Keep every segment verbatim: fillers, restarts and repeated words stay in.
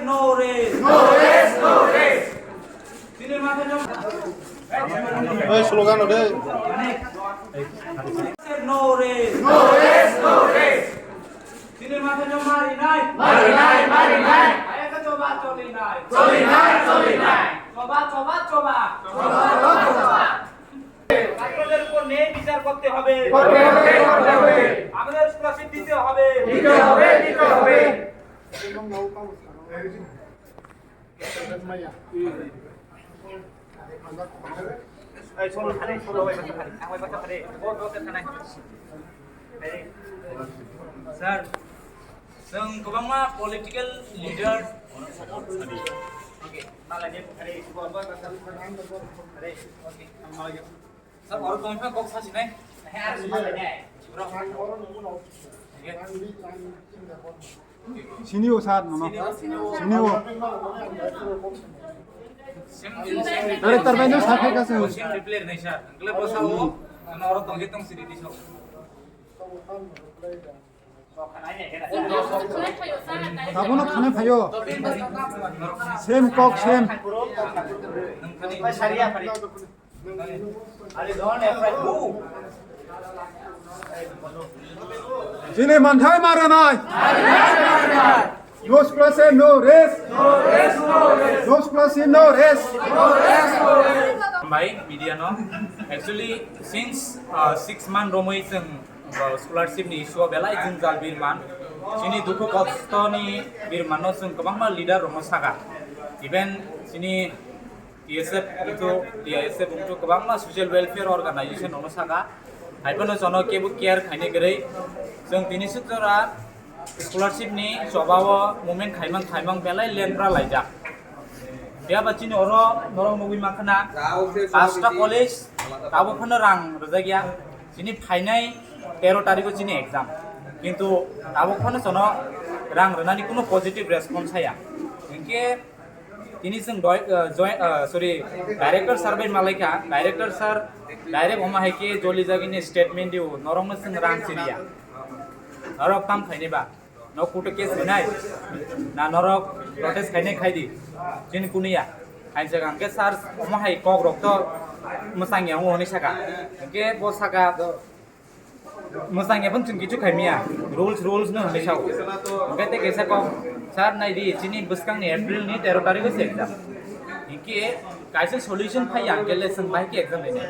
No rest. No rest, no rest. Chini mathai no. Hey, slogan ode. No rest. No rest, no rest. Chini mathai no mari nai. Mari nai, mari nai. Ayaka choba choli nai. Choli nai, choli nai. Choba, choba, choba. Choba, choba, choba. ছাত্রদের উপর ন্যায় বিচার করতে হবে। করতে হবে, করতে হবে। আমাদের স্কলারশিপ দিতে হবে। দিতে হবে, দিতে হবে। এই শোনো, আরে শোনো, ওই কথা খালি, আমার কথা খালি। ও, ও, কথা নাই। এই, স্যার, जों गोबांमा political leader, okay, मालायनि, अरे, अरे, okay, sir, oro tongphai kok sasinai. He, aro sumalainai. Sini o sir, nono. Sini o. Director bai no sakhe ka se. Question reply nai sir. Engle bosa o. Ano oro tongkhe tong siri di so. Abono khana phaio. Same kok, same. Chini manthai maranai. No scholarship, no rest. No scholarship, no rest. Hambai media no. Actually, since uh, six month romwi chwng uh, scholarship ni issue o belai jwngjal birman. Chini dukhu kosto ni birman no chwng kwbangma leader rokno saka. Even chini T S F wngthu, T I S F wngthu kwbangma social welfare organization rokno saka. Haiphano jono kebo care khainai kwrwi. Chwng tini swk jora scholarship ni chobao movement khaimang khaimang belai lendra laijak. Phiya ba chini oro norok nugwi mankha na, pasta college tabuk phano rang rwjakya. Chini phainai tero tarikh o chini exam. Kintu tabuk phano jono rang rwnani kuno positive response haya. Hinkhe tini chwng doi, uh, join, uh, sorry, director sir bai malaikha, director sir direct omo hai khe joli jagini statement diu, norokno chwng rang chiriya. Norok tam khaini ba? No kuto case rinai? Na norok protest khainai khaidi? Chini kuniya. Hai jaga hwnkhe sir omo hai kok rok to mwsang ya hwnwi saka. Hwnkhe bo saka, mwsang ya phano chwng kichu khaimiya, rules, rules no hwnwi sao. Hwnkhe tei kaisa kok, sir, nai di, chini bwskang ni April ni tero tarikh o se exam. Hinkhe kaisa solution phai ya, hwnkhe le chwng bahai khe exam rinai.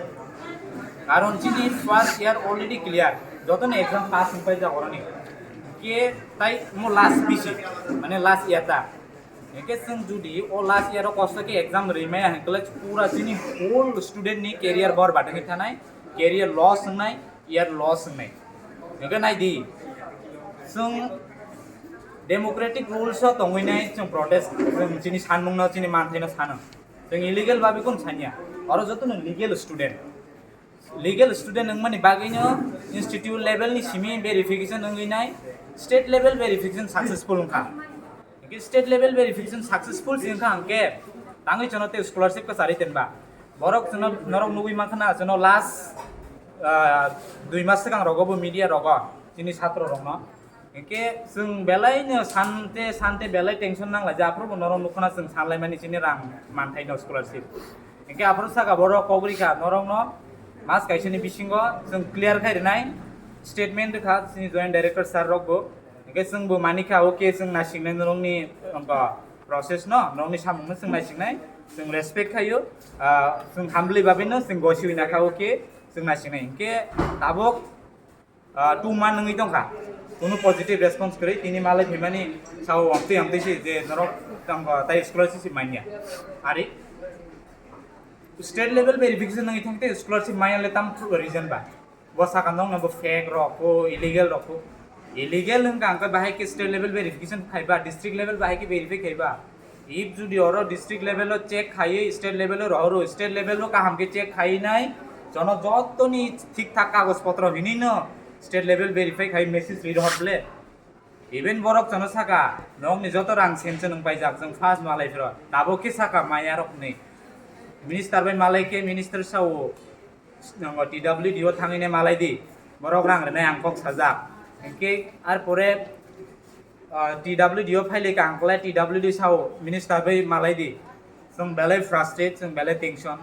Karon chini first year already clear, joto ni exam pass wngpai jak oroni. Hinkhe tai mo last P C, mane last year ta. Hinkhe chwng judi o last year o kosto khe exam rimaya hwnkhe le pura chini whole student ni career borbad wngwi thanai, career loss wngnai, year loss wngnai. Hinkhe nai di, chwng democratic rules o tongwi nai chwng protest, chwng chini sanmung no, chini manthai no sano. Chwng illegal babi kun sanya. Oro joto no legal student. Legal student wngmani bagwino institute level ni simi verification wngwi nai, state level verification successful wngkha. Hinkhe state level verification successful se wngkha hwnkhe tangwi chwngno tei scholarship kwcharwi tenba. Borok chwngno norok nugwi mankha na chwngno last, ah, dui mas swkang rogo bo media rogo chini satro rokno. Hinkhe chwng belai no sante sante belai tension nanglaijak, aphuru bo norok nukha na chwng sanlaimani chini rang manthai no scholarship. Hinkhe aphuru saka borok kok rikha norokno mas kaisani bisingo chwng clear khai rinai statement rwkha chini joint director sir rok bo. Hinkhe chwng bo manikha, okay, chwng nasingnai norokni, wngkha, process no, norokni samung no chwng naisingnai, chwng respect khaio, ah, chwng humbly babe no chwng gosiwi nakha, okay, chwng naisingnai. Hinkhe tabuk ah, two month wngwi tongkha, kunu positive response kwrwi, tini malai phaimani sao amtwi amtwi se je norok tongkha tai scholarship manya. Ari state level verification wngwi thangte scholarship manya le tam reason ba? Bo saka nokno bo fake rok, bo illegal rok, bo illegal wngkha hwnkhe bahai khe state level verification khaiba, district level bahai khe verify khaiba. If judi oro district level o check khaiwi state level o rohoro, state level o kaham khe check khaiwi nai, jono jotoni thik thak kagoj potro hinwi no state level verify khai message ri rohor ble. Even borok jono saka, nokni joto rang sense nwng paijak, jwng first malai phiro, tabuk khe saka maya rok ni. Minister bai malai khe minister sao, Nongo T W D o thangwi nai malai di, borok rang rwnai ang kok sajak. Hinkhe ar pore, Ah, T W D o phailika ang khlai T W D sao minister bai malai di. Chwng belai frustrate, chwng belai tension.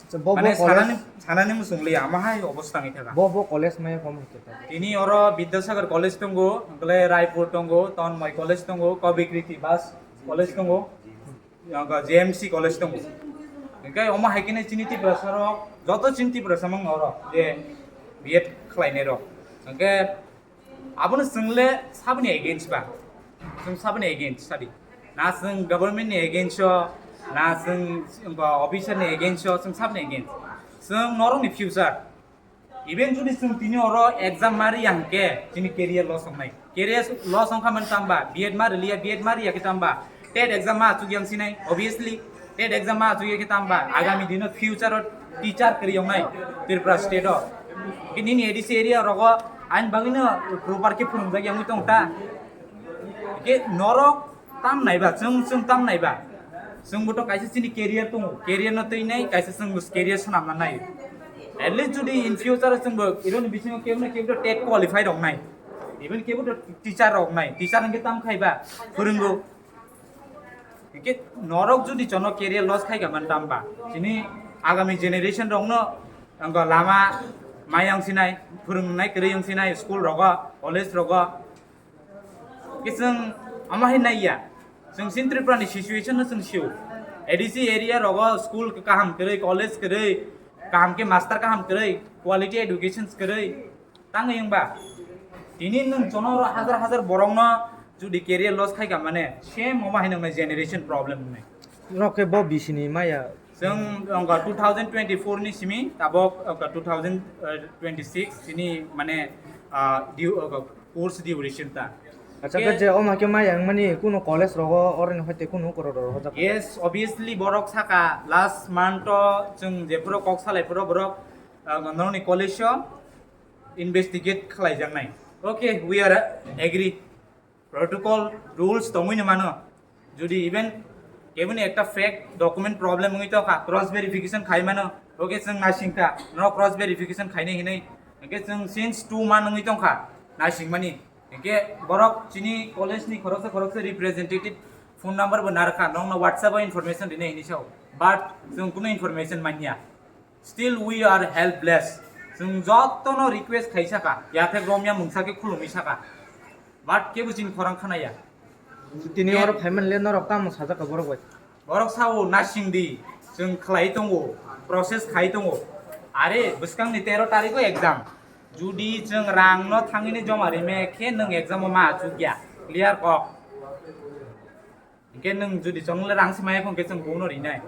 Acha, bo, bo Mane college, sanani, sanani muchung liya, ama hai obostha wngwi thaka. Bo, bo college maya kom hai khe ta. Tini oro Vidyasagar College tongo, hwnkhe Raipur tongo, Tanmay College tongo, Kavi Kriti Das College tongo, hwnkhe J M C College tongo. Hwnkhe omo hai khe chini Tiprasa rok, joto chini Tiprasa mang oro je B Ed khlainai rok. Hwnkhe Abono chwng le saboni against ba? Chwng saboni against sadi? Na chwng government ni against o, na chwng, chwng officer ni against o, chwng saboni against? Chwng norokni future. Even jodi chwng tini oro exam ma riya hwnkhe chini career loss wngnai. Career loss wngkha mani tamba? B Ed ma riliya, B Ed ma riya khe tamba? TET exam ma achuk yang sinai, obviously. TET exam ma achuk ya khe tamba? Agami dino future o teacher kwrwi wngnai Tripura state o. Khe nini A D C area rogo ain bagwino proper khe phwrwngjak yangwi tong ta. Khe norok tam naiba, chwng, chwng tam naiba. Chwng bo to kaisa chini career tongo, career no twi nai, kaisa chwng career swnamna nai. At least jodi in future o chwng bo ironi bisingo kebo na kebo to TET qualified rok nai. Even kebo to teacher rok nai, teacher hwnkhe tam khaiba, phwrwngo. Hingke norok jodi jono career loss khai ka man tamba, chini agami generation rokno angko lama mai ang sinai, phwrwngnai kwrwi ang sinai, school rogo, college rogo. Ke chwng ama hai naiya, chwng sin Tripura ni situation no chwng sio. A D C area rogo school kaham kwrwi, college kwrwi, kaham ke master kaham kwrwi, quality education kwrwi. Tangwi wngba, tini nwng chonoro hajar hajar borokno jodi career loss khai ka mane, same omo hai nwngnai generation problem wngnai. Norok khe bo bisini maya. Chwng wngkha two thousand twenty-four ni simi, tabok wngkha two thousand twenty-six chini mane, ah, du-, wngkha course duration ta. Acha, Ke- khe je omo khe maya wngmani kuno college rogo, oroni hoite kuno korok rogo hojak. Yes, obviously borok saka last month o chwng jephuru kok salai phuru borok, ah, norokni college o investigate khlaijaknai. Okay, we are agree. Protocol, rules tongwi no mano. Jodi even keboni ekta fake document problem wngwi tongkha, cross verification khai mano. Okay, chwng naisingkha, no cross verification khainai hinwi. Hingke chwng since two month wngwi tongkha, naisingmani. Hingke borok chini college ni khoroksa khoroksa representative phone number bo narwkha, nokno WhatsApp o information rinai hinwi sao. But chwng kuno information manya. Still we are helpless. Chwng jotono request khai saka, yathek romya mungsa khe khulumwi saka. But kebo chini khorang khanaya. Tini Ke- oro phaiman le norok tamo sajak ka borok bai? Borok sao nasing di, chwng khlai tongo, process khai tongo. Are bwskang ni tero tarikh o exam. Judi chwng rang no thangwi ni joma rime khe nwng exam o ma achuk ya. Clear kok. Hingke nwng jodi chwng le rang se maya khe chwng bono rinai.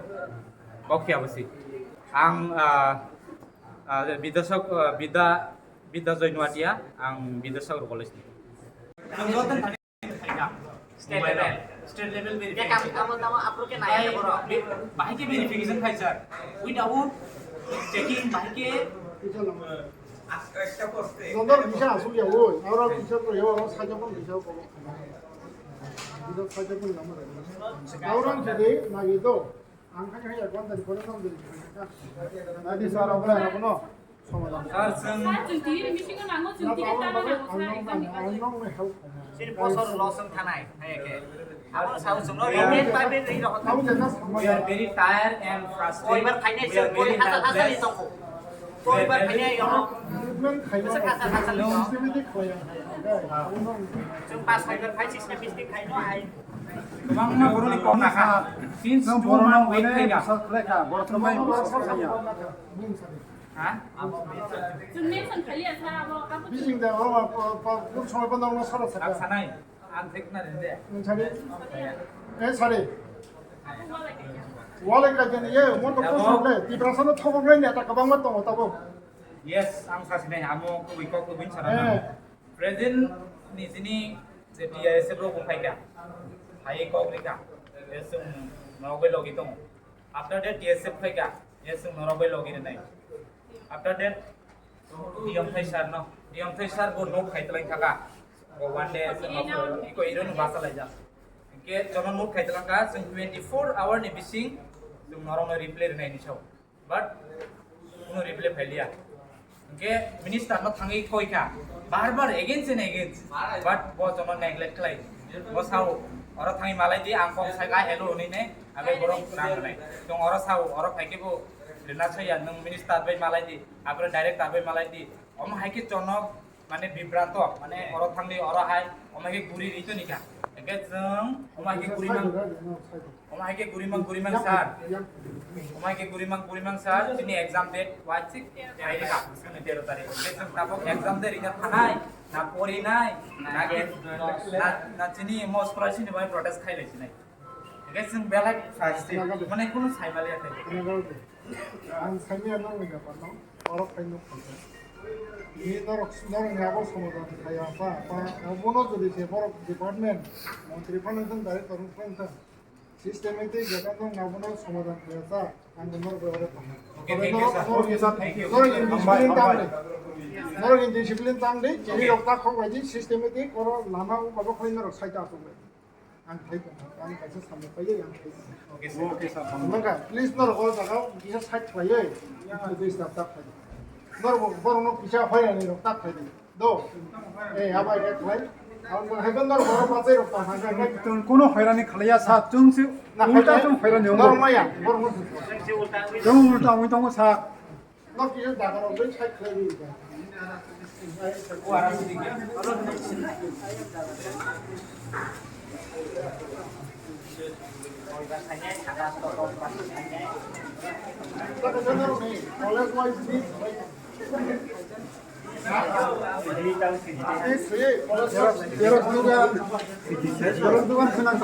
Kok phiya bo si. Ang, ah, ah, Bidasok, ah, Bida, Bida Joy Nuatia, ang Bidasok College ni. State level. State level verification. Tamo, tamo, apro ke naya borok. Bahai ke verification khai sir. Without checking bahai ke Nondor kisa asuk ya, oi. Oro kisa ko yo, oro saja pon kisa ko. Kisa saja pon lama. Orang jadi lagi tu. Angka kaya kau tadi kau nang jadi. Tadi suara apa ya, apa no? Sama lah. Sir, chwng Sir, chwng tini ni meeting o nango, chwng tini tama nango, sir, exam ni. Sini bosor losong thanai, hai ke. Abo sao chwngno reply bai ri rokha. We are very tired and frustrated. Poribar khainai, we are very helpless. Poribar khainai, yono. Kasa, kasa, kasa, no. Chwng pas poribar khai, sisna mistake khaino, hai. Kwbangma borokni kok nakha. Since two month wait khaika. Ha? Chwng mention khaliya sa abo kabu. Bising da oro ma pa pa pun somoi pa nang sara sara. Ang sanai, ang thik na rinde. Ang sari. Eh, sari. Wale ka jani ye, mo to pun somoi le, Tiprasa no thobok nai ne ta kabang ma tongo tabo. Yes, ang sasinai, amo kubui kok kubui sana. Eh. Present ni sini je T I S F rok phai ka. Hai kok rika. Yes, um, no bai logi tong. After that, T S F phai ka, yes, chwng norok bai logi rwnai. After that, D M thai sir no, D M thai sir bo note khai twlang kha ka. Bo one day, chwng iko iro no basa lai jak. Hingke jono note khai twlang kha, chwng twenty-four hour ni bising chwng norok no reply rwnai ni sao. But kuno reply phai liya. Hingke minister no thangwi koi kha, bar bar against and against. But bo jono neglect khlai. Bo sao, oro thangwi malai di, ang kok sai ka hello hwnwi ne, abe borok rang rwnai. Chwng oro sao, oro phai khe bo rwna soya, nwng minister bai malai di, apre director bai malai di. Omo hai khe chonok, mane bibranto, mane oro thangwi oro hai, omo hai khe guri rito nika. Hingkhe chwng omo hai khe guri mang, omo hai khe guri mang, guri mang sir. Omo hai khe guri mang, guri mang sir, chini exam date waisik phai rika, chini tero tarikh. Hingkhe chwng tabok exam de rina thanai, na pori nai, na ki, na, na chini mo scholarship ni bai protest khai lai sinai. Hingkhe chwng belai first day, mane kunu sai maliya tei. Ang saimaya nokni bepar no, borok khai nuk khaikha. Ni norok, norok ni abo somadan khaya pa, pa, abono jodi se borok department, montri phano thang, director phano thang. Systematic jagano abono somadan khaya sa, ang norok bai ore pa. Okay, thank you, sir. Norok, norok, thank you, sir. Norok indiscipline tang di, norok indiscipline tang di, chini rok ta khok bai di, systematic oro lama o babo khoi norok sai ta asuk bai. Ang khai tong, ang kaisa samung paiyei, ang khai tong. Okay, sir. Okay, sir. Wngkha, please norok o jaga o kisa side khlaiwi, please tap tap khai. Norok bo, borok no kisa hoirani rok tap khai di. Do. Eh, abo ai khlai. Ang bo hai norok borok bachai rok tong, hai, hai, hai. Chwng kuno hoirani khlaiya sa, chwng si na ulta khai chwng hoirani norok wngo. Maya, borok no. Chwng ulta wngwi tongo sa. Terok dugan, terok dugan khwnang.